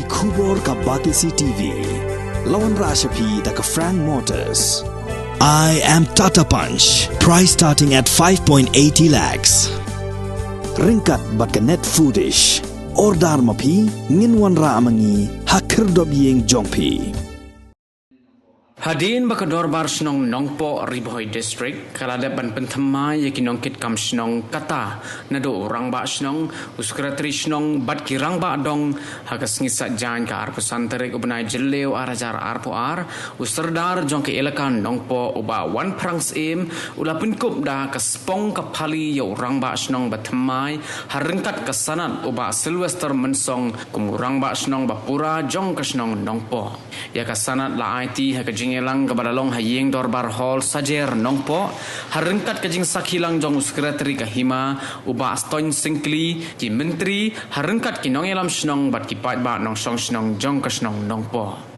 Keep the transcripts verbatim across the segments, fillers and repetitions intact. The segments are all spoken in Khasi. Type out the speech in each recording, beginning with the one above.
Khubor ka Batesi T V. La wanrah sha phi da ka Frank Motors. I am Tata Punch. Price starting at five point eighty lakhs. Ryngkat bad ka Net Foodish. Order ma phi, ngin wanrah ma ngi ha khyrdop ïing jong phi. Hadien ba ka Dorbar Shnong Nongpoh, Ri Bhoi District, ka la dep ban pynthymmai ïa ki nongkitkam shnong kata naduh u Rangbah Shnong, u Secretary Shnong bad ki rangbah dong ha ka sngi Saitjaiñ ka arphew san tarik u bnai Jylliew ar hajar arphew ar, u Sordar jong ka Elaka Nongpoh u Bah Wanphrang Syiem u la pynkup da ka spong ka phali ïa u Rangbah Shnong ba thymmai ha ryngkat ka sanad u Bah Sylvester Mynsong kum u Rangbah Shnong ba pura jong ka shnong Nongpoh. Ïa ka sanad la aiti ha ka jingïalang kaba la long ha Ïing Dorbar Hall Sajer Nongpoh, ha ryngkat ka jingsakhi lang jong u Secretary ka Hima, u Bah Stone Syngkli, ki Myntri, ha ryngkat ki nongïalam shnong bad ki paidbah nongshong shnong jong ka shnong Nongpoh.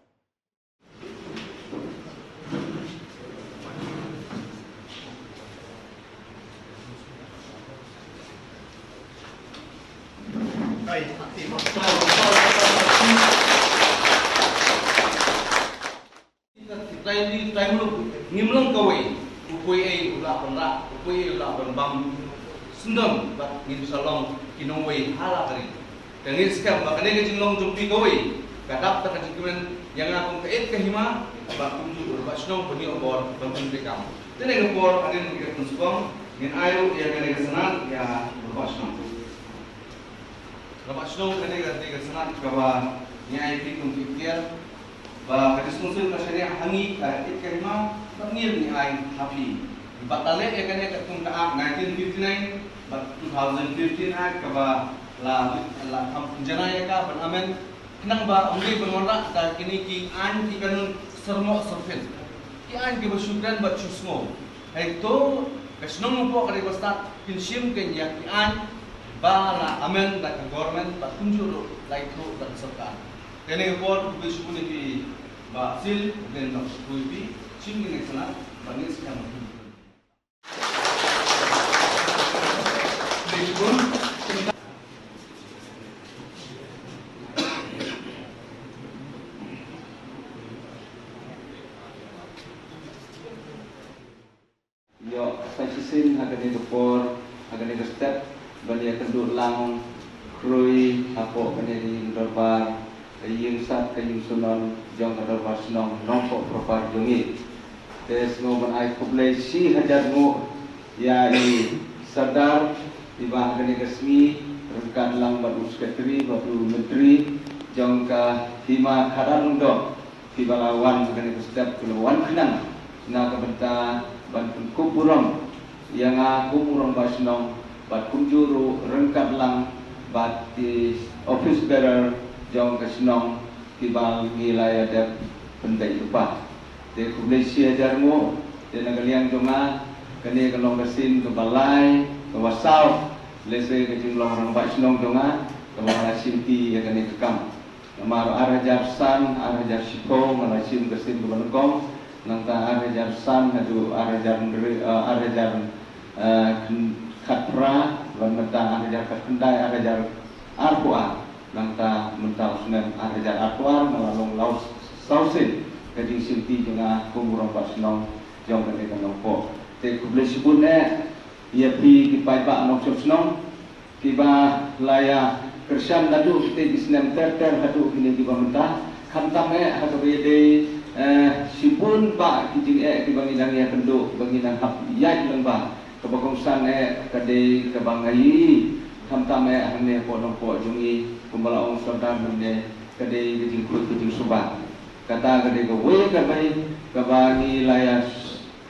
Trai li, trai muluk, ngim long kawei. U poi ei u lah ban rah, u poi ei u lah ban bam. Syndon bad ngin sa long ki nongwei ha la ka ri. Te ngin skhem ba kane ka jinglong jong phi kawei ka dap da ka jingkmen ïa nga kum ka ïeit ka hima bad kumjuh u rangbah shnong ban ïoh bor ban pyntrei kam. Te kane ka por hadien ba ngi dep pynskhem, ngin ai ruh ïa kane ka sanad ïa u rangbah shnong. Rangbah shnong, kane ka dei ka sanad kaba ngi ai phi kum ki kiad. Ba ka District Council ka shaniah ha ngi ka ïeit ka hima ba ngi ngi ai ha phi. Ba ta leh ïa kane katkum ka Act nineteen fifty-nine bad two thousand fifteen Act kaba la, la kham pynjanai ïa ka ban amend. Khnang ba ym dei ban wanrah da kine ki aiñ ki kanun syrmoh syrphit. Ki aiñ kiba shu kren bad shu sngew. Hynrei to ka shnong Nongpoh ka dei ba stad kin shim kein ïa ki aiñ ba la amend da ka government bad kumjuh ruh la ithuh da ka sorkar. Te kane ka por khublei shibun ïa phi Bah Sil, khublei shibun ïa phi, shim ïa kane ka sanad bad ngin sa ïa ma phi. Khublei shibun. Ïoh sa shisien ha kane ka por, ha kane ka step ban ïakynduh lang khrui hapoh kane ka ïing dorbar, ka ïing sad ka ïing sunon jong ka dorbar shnong Nongpoh Propar jong ngi. Te sngew ban ai khublei shi hajar nguh ïa i Sordar iba ha kane ka sngi ryngkat lang bad u Secretary bad u Myntri jong ka Hima Khadar Lyngdoh. Kiba la wan ha kane ka step ki la wan khnang na ka bynta ban pynkup burom ïa nga kum u rangbah shnong bad kumjuh ruh ryngkat lang bad ki office bearer jong ka shnong kiba ngi la ïa dep pynbeit lypa. Te khublei shi hajar nguh. Te na ka liang jong nga kane ka long ka sien kaba lai kaba saw lehse ka jinglong rangbah shnong jong nga kaba nga la shimti ïa kane ka kam. Namar ar hajar san, ar hajar shiphew nga la shim ka sien kaba nyngkong, nangta ar hajar san haduh ar hajar hynriew, eh, ar hajar, eh, khyn-, khatphra, bad mynta ar hajar khatkhyndai, ar hajar arphew ar, nangta mynta u snem ar hajar arphew ar nga la long la saw sien ka jingshimti jong nga kum u rangbah shnong jong kane ka Nongpoh. Te khublei shibun eh ïa phi ki paidbah nongshong shnong. Kiba la ïa kyrshan naduh kitei ki snem ter ter haduh kine kiba mynta. Khamtam eh ha kaba ïadei, eh, shibun bah ki jingeh kiba ngi dang ïakynduh, ba ngi dang hap ïaid lyngba. Kaba kongsan eh ka dei kaba nga ïohi khamtam eh hangne hapoh Nongpoh jong ngi kumba la ong u Sordar mynne, ka dei ka jingkhuid ka jingsuba. Kata ka dei kawei ka bai kaba ngi la ïa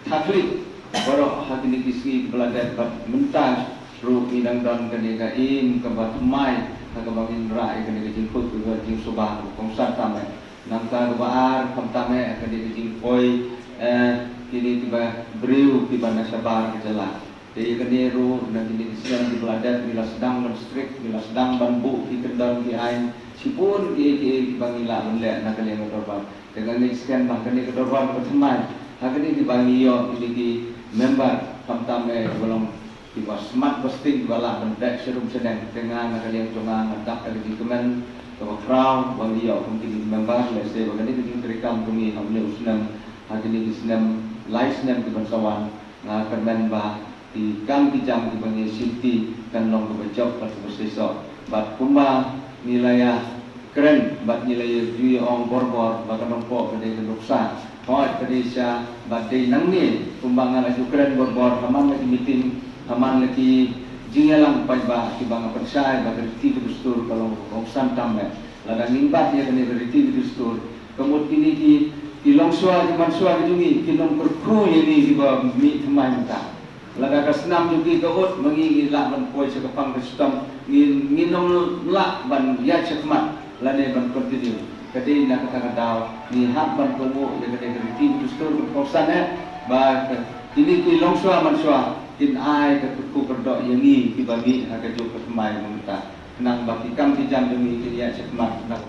Tha khlieh baroh ha kine ki sngi kiba la dep bad mynta ruh ngi dang don kane ka im kaba thymmai ha kaba ngin rah ïa kane ka jingkhuid ka jingsuba kaba kongsan tam eh. Nangta kaba ar khamtam eh ha kane ka jingpoi, eh, kine kiba briew kiba na shabar ka jylla. Te ïa kane ruh na kine ki snem kiba la dep ngi la sdang ban strict, ngi la sdang ban buh ki kyndon ki aiñ shibun kiei kiei kiba ngi lah ban leh na ka liang ka dorbar. Te nga ngeit skhem ba kane ka dorbar kaba thymmai ha kane kiba ngi ïoh kine ki member khamtam eh kiba long kiba smat ba sting kiba lah ban beh sharum shaneng. Te nga na ka liang jong nga nga dap da ka jingkmen kaba khraw ba ngi ïoh kum ki member, lehse ba kane ka jingtrei kam jong ngi ha une u snem, ha kine ki snem, lai snem kiban sa wan, nga kyrmen ba ki kam ki jam kiba ngi shimti kan long kaba jop bad kaba seisoh. Bad kumba ngi la ïa kren bad ngi la ïa ju ïa ong borbor ba ka Nongpoh ka dei ka nuksa. Hooid, ka dei sha bad dei nangne kumba nga la ju kren borbor ha man la ki meeting, ha man la ki jingïalang paidbah kiba nga pynshai ba ka riti ka dustur ka long ka kongsan tam eh. Lada ngim bat ïa kane ka riti ka dustur, ka mut kine ki, ki longshuwa, ki manshuwa ki jong ngi kin ym kyrkhu ïa ngi kiba mih thymmai mynta. Lada ka snam jong ki ka ud ma ngi, ngi lah ban poi sha ka pang ka shitom, ngi, ngin ym lah ban ïaid shakhmat lane ban continue. Ka dei na kata ka daw ngi hap ban kohnguh ïa kane ka riti ka dustur ka kongsan eh, ba ka, kine ki longshuwa manshuwa kin ai ka kyrkhu kyrdoh ïa ngi kiba mih ha kajuh ka thymmai mynta, khnang ba ki kam ki jam jong ngi kin ïaid shakhmat na